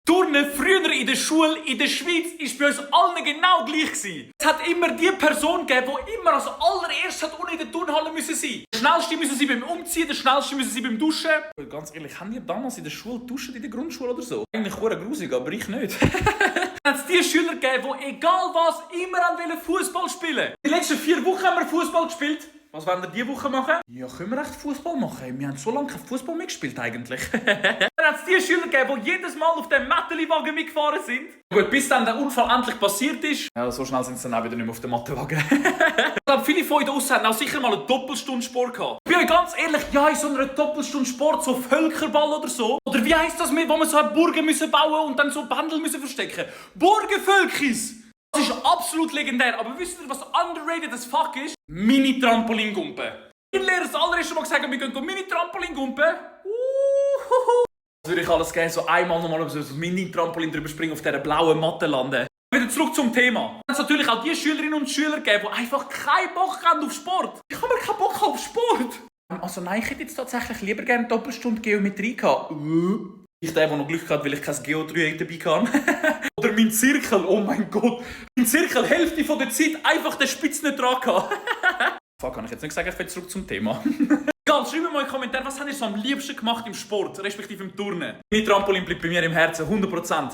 Turnen früher in der Schule in der Schweiz ist bei uns allen genau gleich gewesen. Es hat immer die Person gegeben, die immer als allererstes unten in der Turnhalle müssen sein. Der schnellste müssen sie beim Umziehen, der schnellste müssen sie beim Duschen. Ganz ehrlich, haben die damals in der Schule duschen in der Grundschule oder so? Eigentlich hure grusig, aber ich nicht. Dann hat es die Schüler gegeben, die egal was immer Fußball spielen. Die letzten 4 Wochen haben wir Fußball gespielt. Was wollen wir diese Woche machen? Ja, können wir echt Fußball machen? Wir haben so lange kein Fußball mehr gespielt eigentlich. Dann hat es die Schüler gegeben, die jedes Mal auf dem Mätteli-Wagen mitgefahren sind. Gut, bis dann der Unfall endlich passiert ist. Ja, so schnell sind sie dann auch wieder nicht mehr auf dem Mattenwagen. Ich glaube, viele von euch draussen haben auch sicher mal eine Doppelstunde Sport gehabt. Ich bin euch ganz ehrlich, ja, in so einer Doppelstunde Sport, so Völkerball oder so. Oder wie heisst das, wo man so Burgen müssen bauen und dann so Bändel müssen verstecken? Burgenvölkis! Das ist absolut legendär, aber wisst ihr, was underrated as fuck ist? Mini-Trampolingumpen. Mein Lehrer hat das allererste Mal gesagt, wir gehen Mini-Trampolingumpen. Das würde ich alles gerne so einmal nochmal auf so ein Mini-Trampolin drüber springen, auf dieser blauen Matte landen. Wieder zurück zum Thema. Es hat natürlich auch die Schülerinnen und Schüler gegeben, die einfach keinen Bock haben auf Sport. Ich habe mir keinen Bock auf Sport. Also nein, ich hätte jetzt tatsächlich lieber gerne eine Doppelstunde Geometrie gehabt. Ich der noch Glück gehabt, weil ich kein Geodreieck dabei kann. Oder mein Zirkel, oh mein Gott. Mein Zirkel, Hälfte von der Zeit einfach den Spitz nicht dran gehabt. Fuck, kann ich jetzt nicht sagen, ich will zurück zum Thema. Egal, schreibt mir mal in die Kommentare, was habt ihr so am liebsten gemacht im Sport, respektive im Turnen. Mein Trampolin bleibt bei mir im Herzen, 100%.